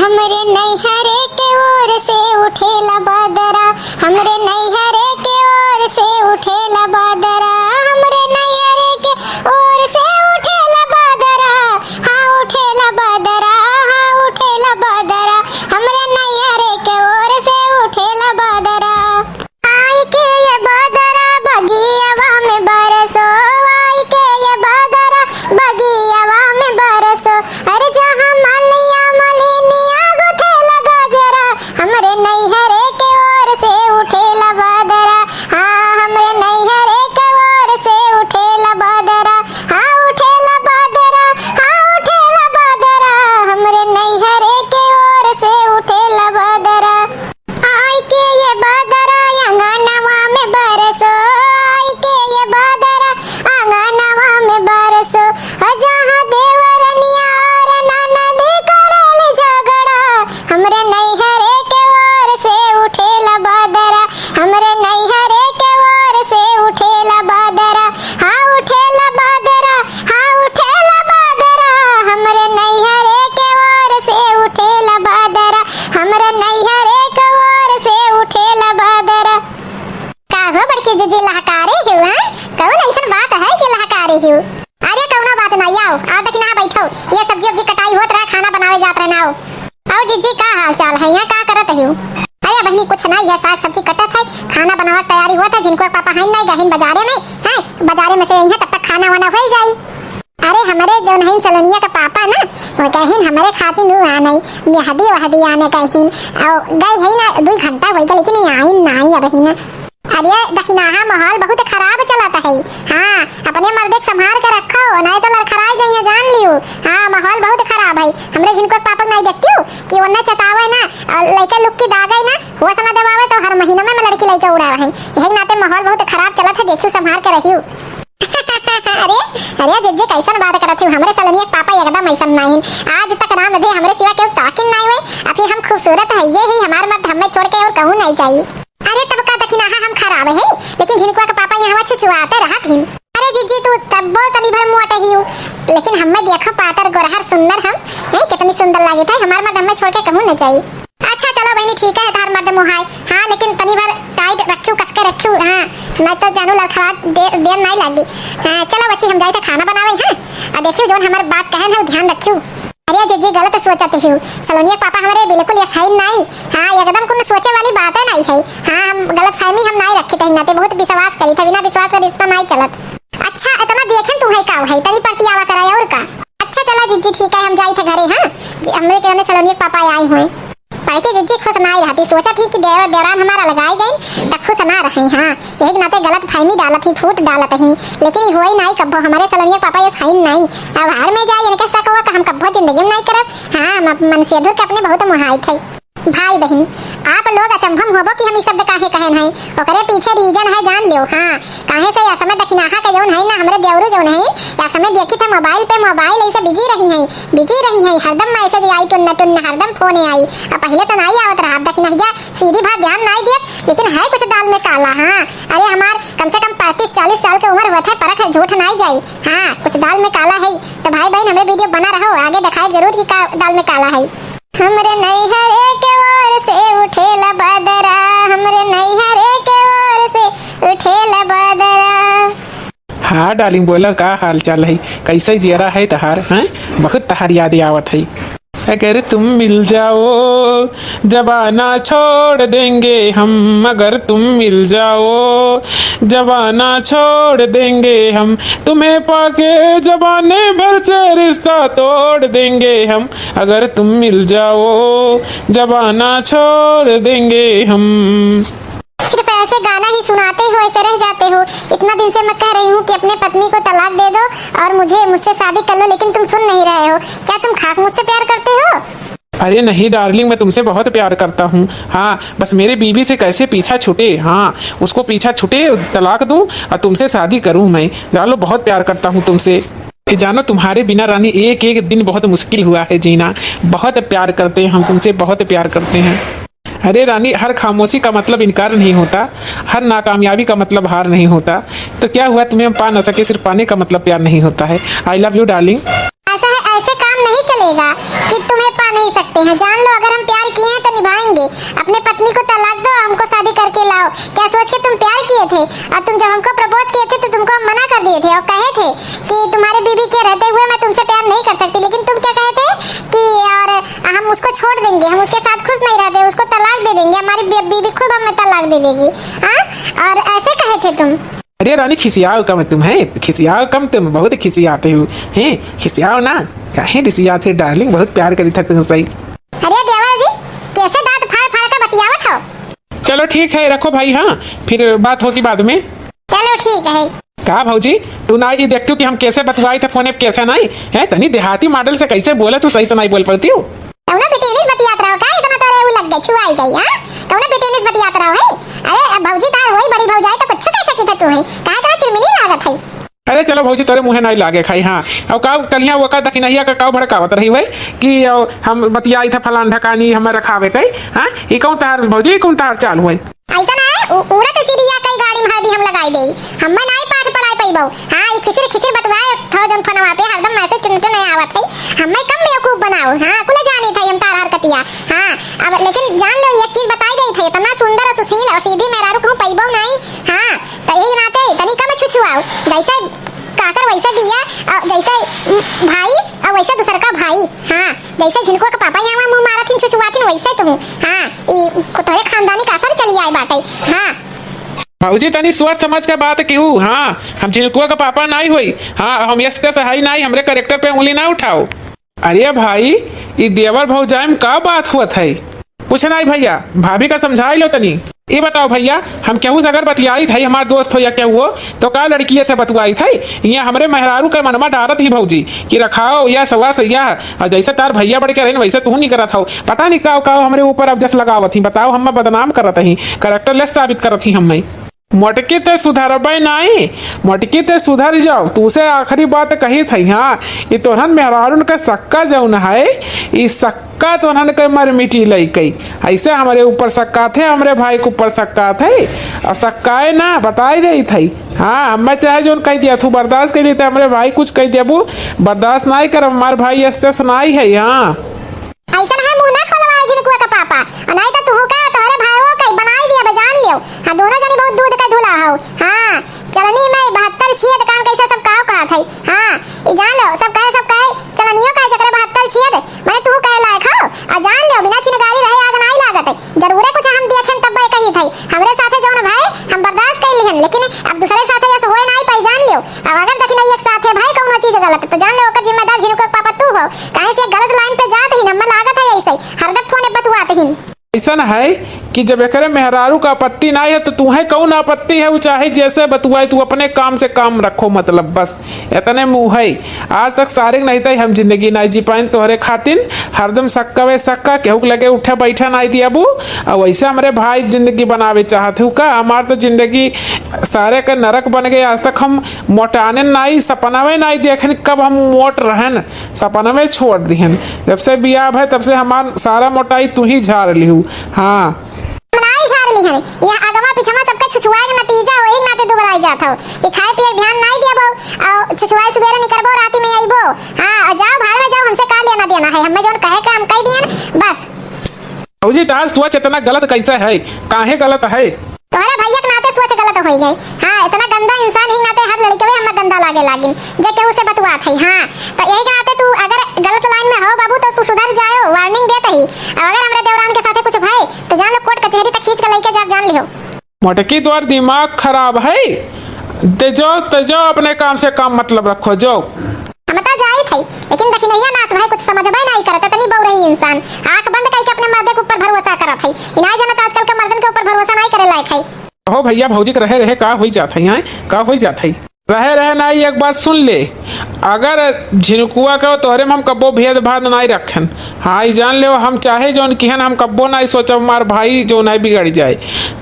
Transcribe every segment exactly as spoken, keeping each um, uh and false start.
हमरे नैहरे के ओर से उठेला बदरा, हमरे नैहरे के ओर से उठेला बदरा, हमरे नैहरे के ओर से उठेला बदरा, हाँ उठेला बदरा, हाँ उठेला बदरा, हमरे नैहरे के ओर से उठेला बदरा। आई के ये बदरा बगियावा में बरसो, आई के ये बदरा बगियावा में बरसो। अरे जहाँ मलिया मलिनिया गुथेला गजरा, हमरे नैहरे के ओर से उठेला बदरा। हाँ, हमरे नैहरे के ओर से उठेला बदरा। हाँ, उठेला बदरा, हाँ, उठेला बदरा। हमरे नैहरे के ओर से उठेला बदरा। आई के ये बदरा अंगनवा में बरसो, आई के ये बदरा अंगनवा में बरसो। हो जहाँ देवरनिया और ननदी करेली झगड़ा, हमरे नैहरे के ओर से उठेला बदरा, हमरे नैहरे के ओर से उठेला बदरा। हाँ, उठेला बदरा, हाँ, उठेला बदरा, हमरे नैहरे के ओर से उठेला बदरा, हमरे नैहरे के ओर से उठेला बदरा। का हो बड़की जिज्जी, लहकारे हिउ, हाँ? कौन अइसन बात है कि लहकारे हिउ? अरे कौनो बात नाई, आओ, आओ दखिनहा बैठो। ये सब्जी उब्जी कटाई होत रहा, खाना बनावे जात रहे ना, आओ। और जिज्जी का हाल चाल है, यहाँ का करत हिउ? अरे बहिनी कुछ नाई है, साग सब्जी कटत है, खाना बनावे के तैयारी होत है। झिनकू के पापा हैं नाई, गहिन बजारे में, हैं बजारे में से अइहैं, तब तक खाना वाना होइ जाई। अरे हमरे जौन हइन सलोनिया के पापा ना, वो गहिन हमरे खातिर नु आने, मेहदी वहदी आने गहिन, और गए है ना दुई घंटा होइ गए, लेकिन ये आइन नाई अबहिन। अरे दखिनहा माहौल बहुत खराब चलत है। हाँ, अपने मर्दे के संभार के रखो, नाई तो लड़खड़ाई जाइए, जान लियो। हाँ, माहौल बहुत खराब है। हमरे झिनकू के पापा के नाई देखतियो कि ओन्ने चतावे ना और लइका लुक्की दागे ना, होश ना देवावे तो हर महीना में लड़की लइका उड़ावे है। यही नाते माहौल बहुत खराब चलत है, देखियो संभार के रहियो। अरे, अरे जिज्जी कइसन बात करत हिउ? हमरे सलोनिया के पापा एकदम अइसन नाहीं। आज तक राम दे हमरे सिवा केहू ताकिन नाई हुए। अभी हम खूबसूरत है, ये ही हमार मर्द हमें छोड़ के और कहूँ नाई जाई। अरे तब का दखिनहा हम खराब है, लेकिन झिनकुआ के पापा यहाँ छुछुआते रहत हिन। अरे जिज्जी तू तब्बो तनी भर मोट हिउ, लेकिन हमें देखो पातर गोरहर सुंदर हम, हैं कितनी सुंदर लागित है, हमार मर्द हमें छोड़ के कहूँ न जाई। अच्छा चलो बहिनी ठीक है, तहार मर्द मोहाय, हाँ लेकिन तनी भर टाइट रखियो, कस के रखियो, हाँ नहीं तो जानू लड़खड़ा दे, देर नहीं लागी। हाँ चलो बच्ची हम जाई थे खाना बनावे, हाँ और देखियो जौन हमार बात कहन है ध्यान रखियो। अरे जिज्जी गलत सोचत हिउ, सलोनिया के पापा हमरे बिल्कुल यस है नहीं। हाँ एकदम कोनो सोचे वाली बात है नहीं है। हाँ हम गलत फहमी हम नहीं रखी थे, नाते बहुत विश्वास करी थे, बिना विश्वास के रिश्ता नहीं चलत। अच्छा इतना देखेन तू है का है, तनी परतियावा कराए और का। अच्छा चला जिज्जी ठीक है हम जाई थे घरे। हाँ जी, हमरे के हमरे सलोनिया के पापा आए हुए। पढ़ के जिज्जी खुश नाई रहती, सोचत ही कि देवर देवरान हमारा लगाए गए त खुश ना रहे। हाँ यही के नाते गलत फहमी डालत ही, फूट डालत ही, लेकिन ई होई नाई कब्बो, हमारे सलोनिया के पापा ये साइन नाई। अब हार में जाए इनके शक हुआ कि हम कब्बो जिंदगी में नाई करब। हाँ म-, मनसेधुर के अपने बहुत मोहाई थे। भाई बहिन आप लोग अचंभम होबो कि हम ई शब्द काहे कहन है, ओकरे पीछे रीजन है जान लियो। हाँ काहे से या समय दखिनाहा के जौन है ना हमरे देवरू जौन है, या समय देखी थे मोबाइल पे, मोबाइल ऐसे बिजी रही है, बिजी रही है, हरदम मैसेज आई टुन्न टुन्न, हरदम फोन आई। अब पहले तो नाई आवत रहा, अब दखिनहिया सीधी भात ध्यान नाई दियत, लेकिन है कुछ दाल में काला। हाँ अरे हमार कम से कम पैंतीस चालीस साल के उम्र हुआ थे, परख है झूठ नाई जाई। हाँ कुछ दाल में काला है। तो भाई बहन हमरे वीडियो बना रहो, आगे दिखाए जरूर कि का दाल में काला है। हमरे नैहरे के ओर से उठेला बदरा, हमरे नैहरे के ओर से उठेला बदरा। हाँ डार्लिंग बोला का हाल चाल है, कैसे जियरा है तहार? हैं बहुत तहार याद आवत है। अगर तुम मिल जाओ जमाना छोड़ देंगे हम, अगर तुम मिल जाओ जमाना छोड़ देंगे हम, तुम्हें पाके जमाने भर से रिश्ता तोड़ देंगे हम, अगर तुम मिल जाओ जमाना छोड़ देंगे हम। सिर्फ ऐसे गाना ही सुनाते हो, ऐसे रह जाते हो। इतना दिन से मैं कह रही हूँ कि अपने पत्नी को तलाक दे दो और मुझे, मुझसे शादी कर लो, लेकिन तुम सुन नहीं रहे हो। क्या तुम खाक मुझसे प्यार करते हो? अरे नहीं डार्लिंग, मैं तुमसे बहुत प्यार करता हूँ। हाँ, बस मेरे बीवी से कैसे पीछा छूटे। हाँ, उसको पीछा छूटे, तलाक दूँ और तुमसे शादी करूँ मैं। जान लो, बहुत प्यार करता हूँ तुमसे। ये जानो, तुम्हारे बिना रानी एक एक दिन बहुत मुश्किल हुआ है जीना। बहुत प्यार करते हैं हम तुमसे, बहुत प्यार करते हैं। अरे रानी, हर खामोशी का मतलब इनकार नहीं होता, हर नाकामयाबी का मतलब हार नहीं होता। तो क्या हुआ, तुम्हें हम पा न सके, सिर्फ पाने का मतलब प्यार नहीं होता है। I love you darling। ऐसा है, ऐसे काम नहीं चलेगा कि तुम्हें पा नहीं सकते हैं। जान लो, अगर हम प्यार किए हैं तो निभाएंगे। अपने पत्नी को तलाक दो, हमको शादी करके लाओ। क्या सोच के तुम प्यार किए थे? और तुम जब हमको प्रपोज किए थे तो तुमको हम मना कर दिए थे और कहे थे कि तुम्हारे बीबी के रहते हुए मैं तुमसे प्यार नहीं कर सकती, लेकिन तुम क्या कहे थे कि और हम उसको छोड़ देंगे, हम उसके साथ खुश नहीं रहते, उसको तलाक दे देंगे, हमारी बी-, बीबी खुद हमें तलाक दे देगी। हाँ, और ऐसे कहे थे तुम। अरे रानी, खिसियाओ कम तुम, हैं? खिसियाओ कम तुम, बहुत खिसियाते हो, हैं? खिसियाओ ना, काहे रिसियात है डार्लिंग, बहुत प्यार करी था तुमसे। अरे देवर जी, कैसे दांत फाड़ फाड़ के बतियावत हो? चलो ठीक है, रखो भाई, हाँ, फिर बात होगी बाद में। चलो ठीक है। का भौजी, तू ना ये देखती हो कि हम कैसे बतुआई थे फोने पे, कैसे नहीं? हैं, तनी देहाती मॉडल से कैसे बोले तू, सही से नहीं बोल पाती हो। कौनो बेटेनिस बतियात रहो का? इतना तोरे उ लग गए, छुआई गई, हाँ? कौनो बेटेनिस बतियात रहो है? अरे, अब भौजी तार होई, बड़ी भौजाई तो कुछ कह सकी था तू है। काहे इतना चिरमिनी लागत है? अरे चलो भौजी, तोरे मुँहे नहीं लागे खाई, हाँ। अब का कलिया वो का दखिनहिया का काव भड़कावत रही हुई कि अब हम बतियाई था फलान ढकानी, हमें रखावे कई, हाँ? ई कौन तार भौजी, ई कौन तार चाल हुई? ऐसा ना है, उ-, उड़त चिड़िया कई गाड़ी में हरदी हम लगाई देई। हम्मे नाई पाठ पढ़ाई पइबो। हाँ, ई खिसिर खिसिर बतुआए थो जौन फोनवा पे, हरदम मैसेज टुन टुन आवत है। हम्मे कम बेवकूफ बनाओ। हाँ, कुल जानी था हम तार हरकतिया। हाँ, अब लेकिन जान लो, एक चीज बताई देई थे, इतना सुंदर और सुशील और सीधी मेहरारू कहूँ पइबो नहीं। हाँ, तो यही नाते तनी कम छुछुआओ। जैसे काकर वैसे बिया, और जैसे, उम, भाई, और वैसे दूसर का भाई। हाँ, जैसे झिनकुआ के पापा यहाँ मुँह मारत हिन, छुछुआत हिन, वैसे तुम। हाँ, ई तोहरे खानदानी का असर चली आए बाटे। हाँ। भौजी, तनी सोच समझ के बात किहू। हाँ, हम झिनकुआ के पापा नाई होई। हाँ, हम यस तस हई नाई, हमरे कैरेक्टर पे उंगली ना उठाओ। अरे भाई, ई देवर भौजाई में का बात होत है? कुछ नाई भैया, भाभी का समझाई लो तनी। ई बताओ भैया, हम केहू से अगर बतियाई थे, हमार दोस्त हो या केहू हो, तो का लड़किए से बतुआई थे? यहाँ हमरे मेहरारू के मनमा डारत ही भौजी कि रखाओ या सवा सैया, और जैसे तार भैया बढ़ के रहे न, वैसे तू नहीं करत हो। पता नहीं का का हमरे ऊपर अब जस लगावत ही, बताओ, हम बदनाम करत ही, कैरेक्टरलेस साबित करत ही हमें। मोटकी ते सुधरबे नाई, मोटकी ते सुधर जाओ, तू से आखिरी बात कही थई। हाँ, ई तोहन मेहरारून के सक्का जौन है, ई सक्का तोहन के मर मिटी लइकई। ऐसे हमरे ऊपर सक्का थे, हमरे भाई के ऊपर सक्का थे। अब सक्काए ना, बताई देई थई। हाँ, हमें चाहे जौन कह दिया, तू बर्दाश्त कर लेते, हमरे भाई कुछ कह देबू, बर्दाश्त नाई करब, हमार भाई अस्ते सुनाई है। हाँ। ऐसन है मुंह ना खोलवाओ झिनकुआ का पापा, और नहीं तो तुहू का तोहरे भाईओ का बनाई दिया बजान लियो। हाँ, दोनों जनी बहुत दूध का धुला हो। हाँ, चलनी में बहत्तर छियत कान कैसे सब काव कहा थे। हाँ, ई जान लो, सब कहे, सब कहे, चलनियो कहे जकरे बहत्तर छियत, मने तू कहे लायक हो। और जान लियो, बिना चिनगारी रहे आग नाई लागत है। जरूरे कुछ हम देखेन तब कही थे। हमरे साथे जौन भाई, हम बर्दाश्त कर लिहन, लेकिन अब दूसरे साथे ऐसे होए नाई पाई, जान लियो। अब अगर दखिनैया के साथे भाई कौनो चीज गलत, तो जान लियो ओकर जिम्मेदार झिनकुआ के पापा तू हो। काहे से गलत लाइन पे जात ही, हमें लागत है ऐसे, हरदम फोने बतुआत ही। ऐसन है कि जब एकरे मेहरारू का आपत्ति ना है, तो तुहे कौन आपत्ति है? वो चाहे जैसे बतुआए, तू अपने काम से काम रखो, मतलब, बस इतने मुँह है। आज तक सारिक नहीं तई हम जिंदगी नहीं जी पाइन तोहरे खातिन। हरदम सक्का वे सक्का, केहू के लगे उठे बैठे नहीं दियाबू। और वैसे हमरे भाई जिंदगी बनावे चाहत हूँ का? हमार तो जिंदगी सारे के नरक बन गए। आज तक हम मोटाने नहीं, सपना में नहीं देखेन कब हम मोट रहन। सपना में छोड़ दिहन। जब से बियाह भय, तब से हमार सारा मोटाई तू ही झाड़ लिहू। हाँ। नाई झाड़ लिहन। यह अगवा पिछवा सबके छुछुआए के नतीजा वही नाते दुबराई जात हो। ये खाए पिए के ध्यान नाई दिया बहु। और छुछुआए सुबेरे निकरबो, राती में अइबो। हाँ, और जाओ भाड़ में जाओ, हमसे का लेना देना है? हमें जौन कहे के हम कह दिहन, बस। भौजी, तार सोच इतना गलत कैसे है? काहे गलत है? तोहरे भैया के नाते सोच गलत होई गई। हाँ, इतना गंदा इंसान ही नाते हर लड़के में हमें गंदा लागे लागिन, जे केहू से बतुआत है। हाँ, तो यही के नाते तू अगर गलत लाइन में हो बाबू, तो तू सुधर जाओ, वार्निंग देत ही। और अगर हमरे देवरान के साथे कुछ भय, तो जान लो कोर्ट कचहरी तक खींच के लेके जाब, जान लिहो। मोटकी, तोर दिमाग खराब है। ते जाओ, ते जाओ, अपने काम से काम मतलब रखो, जाओ। हम तो जाइत है, लेकिन दखिनैया नास भाई कुछ समझबे नहीं करत, तनी बौरही इंसान, आंख बंद करके अपने मर्दे के ऊपर भरोसा करत है। इनाय जनत आजकल के मर्दन के ऊपर भरोसा नहीं करे लायक है। हो भैया, भौजी के रहे रहे का होई जात है, हैं? का होई जात है? रहे रहे नाई, एक बात सुन ले, अगर झिनकुआ के तोहरे में हम कब्बो भेदभाव नाई रखेन। हाँ, ई जान लेव, हम चाहे जौन किहन, हम कब्बो नाई सोचब हमार भाई जौन है बिगड़ जाए।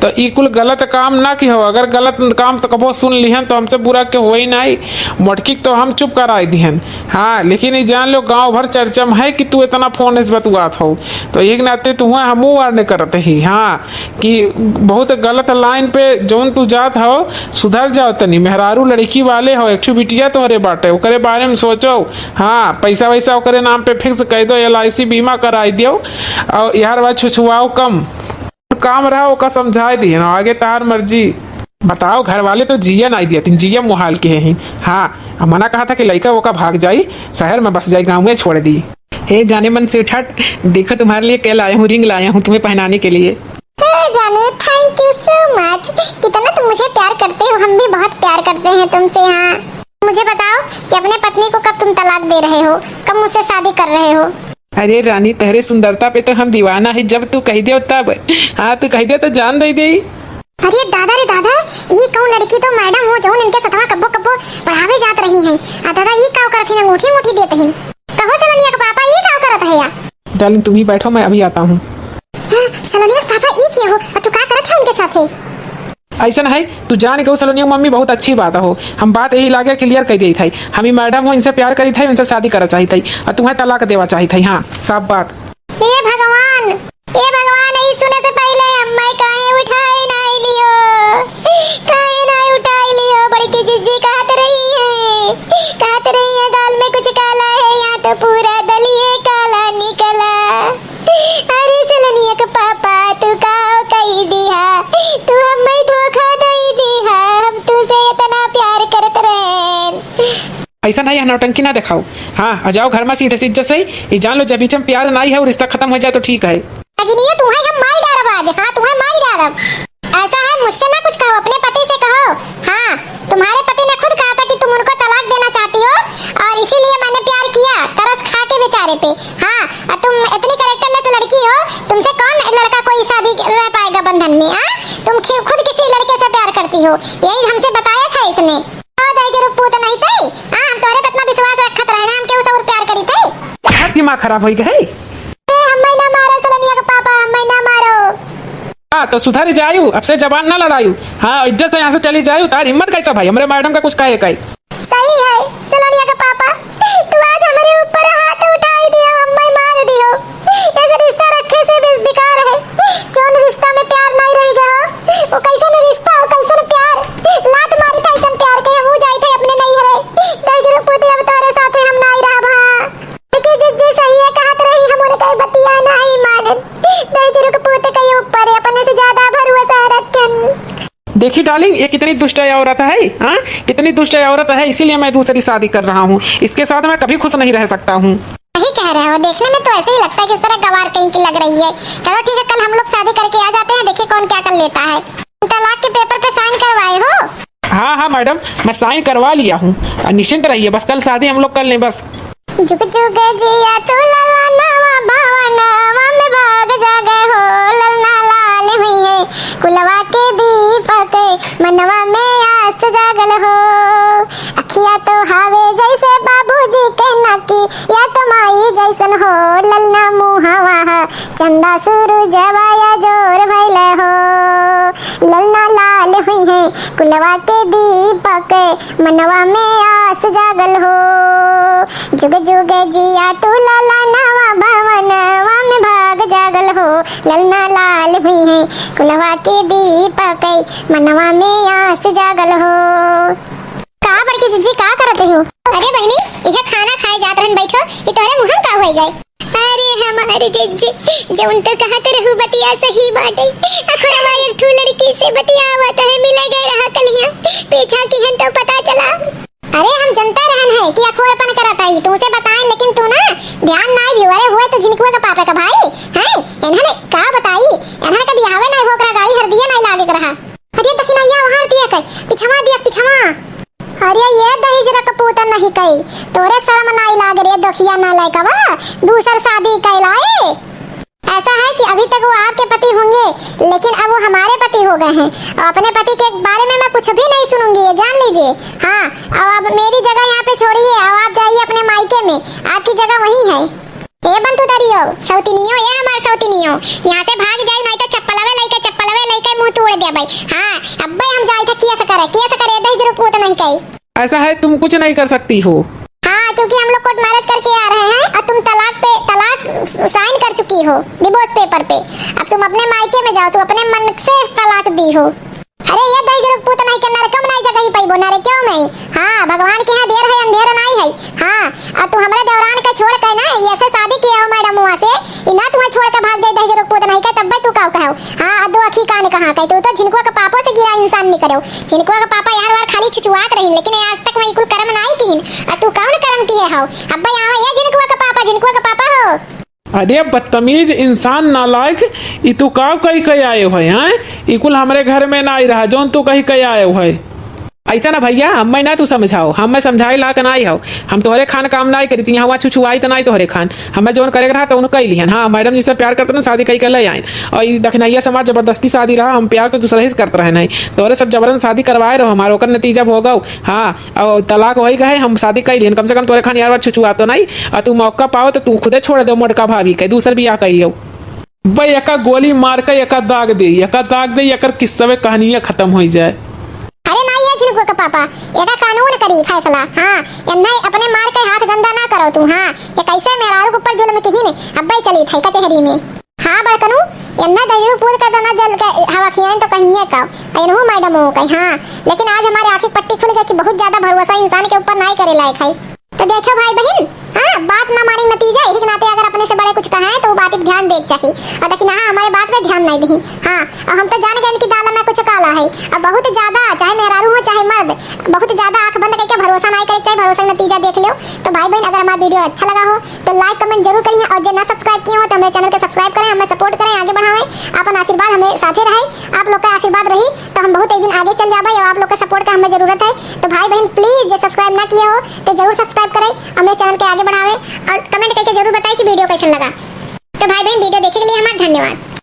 तो ई कुल गलत काम ना किहो, अगर गलत काम तो कब्बो सुन लिहन तो हमसे बुरा के होई नाई। मोटकी के तो हम चुप कराई दिहन। हाँ, लेकिन ई जान लो, गाँव भर चर्चा में है कि तू इतना फोन से बतुआत हो, तो एक नाते तुहें हमहू वार्न करत ही। हाँ, कि बहुत गलत लाइन पे जौन तू जात हो, सुधर जाओ तनी। मेहरारू लड़की वाले हो, एक ठो बिटिया तोहरे बाटे, ओकरे बारे में सोचो। हाँ, पैसा वैसा ओकरे नाम पे fix कर दो, L I C बीमा कराई दियो, और यार बा छुछुआओ कम। काम रहा ओका समझाए दिए ना, आगे तार मर्जी। बताओ, घर वाले तो जिया नाई दिया, तीन जिया मुहाल के हैं। हाँ, हम मना कहा था कि लइका ओका भाग जाई, शहर में बस जाई, गाँव में छोड़ दी। हे जाने मन sweetheart, देखो तुम्हारे लिए क्या लाया हूँ, ring लाया हूँ तुम्हें पहनाने के लिए। हे जाने, thank you so much। कितना तुम मुझे प्यार करते हो, हम भी बहुत प्यार करते हैं तुमसे। हाँ, मुझे बताओ कि अपने पत्नी को कब तुम तलाक दे रहे हो, कब मुझसे शादी कर रहे हो? अरे रानी, तहरे सुंदरता पे तो हम दीवाना है, जब तू कह दियो तब। हाँ, तू कह दियो तो जान दे दे। अरे दादा रे दादा, ई कौन लड़की तो मैडम हो, जौन इनके सथवा कब्बो कब्बो पढ़ावे जात रही हैं। आ दादा, ई का करत हिन, अंगूठी अंगूठी देत हिन। कहो सलोनिया के पापा, ई का करत है या? Darling, तुम ही बैठो, मैं अभी आता हूँ। हाँ, सलोनिया के पापा, ई के हो? और तू का करत है उनके साथे? ऐसा है, तू जान के सलोनिया के मम्मी बहुत अच्छी बात हो, हम बात यही लागे clear कर दी थी। हम ही मैडम हो, इनसे प्यार करी थी, इनसे शादी करना चाहिए थी, और तुम्हें तलाक देवा चाहिए थी। हाँ, साफ बात। हे भगवान, हे भगवान, ई सुने से पहले अम्मा काहे उठाए नाई लियो, काहे नाई उठाए लियो? बड़की जिज्जी कहत रही है, कहत रही है, दाल में कुछ काला है, यहाँ तो पूरा दलिए काला निकला। अरे सलोनिया के पापा, तू का कही दिया, तू हमें धोखा दे दिया, हम तुझसे इतना प्यार करत रहे। ऐसा नहीं है, नौटंकी ना दिखाओ। हाँ, आ जाओ घर में सीधे सीधे से। ये जान लो, जब बीच में प्यार नाई है और रिश्ता खत्म हो जाए तो ठीक है। अग्नियो, तुम्हें हम मार डालब आज। हाँ, तुम्हें मार डालब। ऐसा है, मुझसे ना कुछ कहो, अपने पति से कहो। हाँ, तुम्हारे पति ने खुद कहा था कि तुम उनको तलाक देना चाहती हो और इसीलिए मैंने प्यार किया, तरस खा के बेचारे पे। हाँ, और तुम इतनी characterless लड़की हो, तुमसे कौन लड़का कोई शादी रह पाएगा बंधन में? हाँ, तुम खि-, खुद किसी लड़के से प्यार करती हो, यही हमसे बताया था इसने। ओ दहिजरू पूत नहीं तई, हाँ, हम तोहरे पे इतना विश्वास रखत रहे ना, हम केहू से और प्यार करी तई। बहुत दिमाग खराब होई गए। ए, हम्मे ना मारो सलोनिया के पापा, हम्मे ना मारो। हाँ, तो सुधर जायु, अब से जबान ना लड़ायु। हाँ, इज्जत से यहाँ से चली जायु। तार हिम्मत कैसा भाई, हमरे मैडम का कुछ कहे का? सही है सलोनिया के पापा, तू आज हमरे ऊपर हाथ उठाई दियो, हम्मे मार दियो। ऐसे रिश्ता रखे से बे-, बेकार है। जौन रिश्ता में प्यार नहीं रह गया, वो कैसन रिश्ता, वो कैसन प्यार? लात मारी कैसन प्यार के, हम जाई थे अपने नैहरे। दहिजरू पूत, अब तोरे साथे हम नहीं रहब। हाँ, लेकिन जिज्जी सही है, कहत रही, हम उनके बतिया नहीं मानन। दहिजरू पूत के ऊपर अपने से ज्यादा भरोसा रखन। देखी darling, ये कितनी दुष्ट औरत है, हाँ? कितनी दुष्ट औरत है, इसीलिए मैं दूसरी शादी कर रहा हूँ। इसके साथ मैं कभी खुश नहीं रह सकता हूँ। सही कह रहे हो, देखने में तो ऐसे ही लगता है कि इस तरह गवार कहीं की लग रही है। चलो ठीक है, कल हम लोग शादी करके आ जाते हैं, देखिए कौन क्या कर लेता है। तलाक के paper पे sign करवाए हो? हाँ, हाँ मैडम, मैं sign करवा लिया हूँ। आ, निश्चिंत रहिए, बस कल शादी हम लोग कर लें बस। जुग जुग जिया तू ललनवा, भवनवा में भाग जागे हो, ललना लाल हुई है कुलवा के दीपक, मनवा में आस जागल हो। अखिया तो हावे जैसे बाबूजी के नाकी, या तो माई जैसन हो, ललना मुहवा है चंदा सूरजवा या जोर भइल हो। ललना लाल हुई है कुलवा के दीपक, मनवा में आस जागल हो। जुग जुग जिया तू ललनवा, भवनवा में भाग जागल हो। ललना लाल हुई है कुलवा के दीपक, मनवा में आस जागल हो। का बड़की जिज्जी, का करत हो? अरे बहिनी, इहे खाना खाए जात रहन, बैठो। ई तोहरे मुँह में का होई गए? अरे हमार जिज्जी, जौन तो कहत रहू बतिया सही बाटे। अखुरवा एक ठो लड़की से बतियावत है, मिले गए रहा कलिया, पीछा किहन तो पता चला। अरे हम जनता रहन है कि अखोरपन करत आई, तुमसे बताएं, लेकिन तू ना ध्यान ना दियो। अरे हुए तो झिनकुआ का पापे का भाई हैं, इन्हने का बताई, इन्हने का बियाहवे नहीं हो, ओकरा गाड़ी हरदिया नहीं लागे के रहा। अरे दखिनैया वहाँ दिया के, पिछवा दिया, पिछवा। अरे ये दहिजरा कपूत नहीं कई, तोरे शर्म नाई लाग रे, दखिया ना लायकवा, दूसर शादी कैलाए। ऐसा है कि अभी तक वो आपके पति होंगे, लेकिन अब वो हमारे पति हो गए हैं और अपने पति के बारे में मैं कुछ भी नहीं सुनूंगी, ये जान लीजिए। हाँ, और अब मेरी जगह यहाँ पे छोड़िए और आप जाइए अपने मायके में, आपकी जगह वहीं है। ए बंतू दरियो, सौतिनियो, ए हमार सौतिनियो, यहाँ से भाग जाई, नहीं तो चप्पलवे लइके, चप्पलवे लइके मुँह तोड़ देबै। हाँ, अब्बे हम जाई थे, केस करे, केस करे, दहिजरू पूत नहीं कई। ऐसा है, तुम कुछ नहीं कर सकती हो। हाँ, क्योंकि हम लोग court marriage करके आ रहे हैं और तुम तलाक पे, तलाक sign कर चुकी हो divorce paper पे। अब तुम अपने मायके में जाओ, तुम अपने मन से तलाक दी हो। अरे ये दहिजरू पूत नहीं के नरकम नहीं जग कही पइबो ना रे, क्यों मई? हाँ, भगवान के यहाँ देर है, अंधेर नाई है। हाँ, अउ तू हमरे देवरान का छोड़ के ना, ये ऐसे शादी किहे हो मैडम हुआ से, ई ना तुहैं छोड़ के भाग जाई दहिजरू पूत नहीं का, तब्बे तू काउ कहेउ? हाँ, अउ दो अखी कान कहाँ कही, तू तो झिनकुआ के पापो से गिरा इंसान निकरेउ। झिनकुआ के पापा यार वार खाली छुछुआत रहिन, लेकिन आज तक मई कुल करम नाई किहिन। अउ तू कौन करम किहे हो? अब्बे आवा ये झिनकुआ के पापा, झिनकुआ के पापा हो। अरे बदतमीज इंसान नालायक, ई तू का कही के आए हो, हैं? ई कुल हमरे घर में नाई रहा, जौन तू कही के आए हो। ऐसा ना भइया, हम्मे ना तू समझाओ, हम्मे समझाए लायक नाई हो। हम तोहरे खान काम नाई करी, यहाँ हुआ छुछुआई त नाई तोहरे खान। हम्मे जौन करे के रहा तौन कई लिहन। हाँ, मैडम जी से प्यार करते ना, शादी कई के ले आइन। अउ ई दखिनैया समाज जबरदस्ती शादी रहा, हम प्यार तो दूसरा ही से करत रहे नहीं। तोहरे सब जबरन शादी करवाए रहो हमार, ओकर नतीजा भोगो। हाँ, अउ तलाक होई गए, हम शादी कई लिहन, कम से कम तोहरे खान यार बार छुछुआ तो नहीं। अउ तू मौका पाओ तो तू खुदे छोड़ दो मोटका भाभी के, दूसर बियाह कई लियो। बे एका गोली मार के एका दाग दे, एका दाग दे, एकर किस्सवे कहानिया खतम होई जाए। अरे नाई है झिनकुआ के पापा, एका कानून करी फैसला। हाँ, एन्हे अपने मार के हाथ गंदा ना करो तू। हाँ, ये कैसे मेहरारू के ऊपर जुल्म किहिन, अब्बे चली थे कचहरी में। हाँ बड़कनू, एन्हे दहिजरू पूत का तना जल के हवा खियाइन तो कहिए का, एनहू मैडम हो गई। हाँ, लेकिन आज हमारे आँखी पट्टी खुल गई कि बहुत ज्यादा भरोसा इंसान के ऊपर नाई करे लायक है। तो देखो भाई बहिन, हाँ, बात ना मानी नतीजा, यही के नाते अगर अपने से बड़े कुछ कहें तो वो बात के ध्यान देक चाही। अउ देखी ना, हाँ, हमारे बात पे ध्यान नहीं दही। हाँ, अउ हम तो जान गए कि दाल में कुछ काला है। अउ बहुत ज्यादा, चाहे मेहरारू हो चाहे मर्द, बहुत ज्यादा आँख बंद करके भरोसा नहीं करे, चाहे भरोसा का नतीजा देख लियो। तो भाई बहिन, अगर हमारा video अच्छा लगा हो तो like comment जरूर करिए, अउ जे ना subscribe किए हो तो हमारे channel के subscribe करें, हमें support करें, आगे बढ़ावें, अपन आशीर्वाद हमें साथे रहे। आप लोग का आशीर्वाद रही तो हम बहुत एक दिन आगे चल जाबे, अउ आप लोग के support का हमें जरूरत है। तो भाई बहिन please जे subscribe ना किए हो तो जरूर subscribe करें, हमें channel के आगे बढ़ावें, अउ comment करके जरूर बताएं कि video कैसन लगा। तो भाई बहिन video देखे के लिए हमारा धन्यवाद।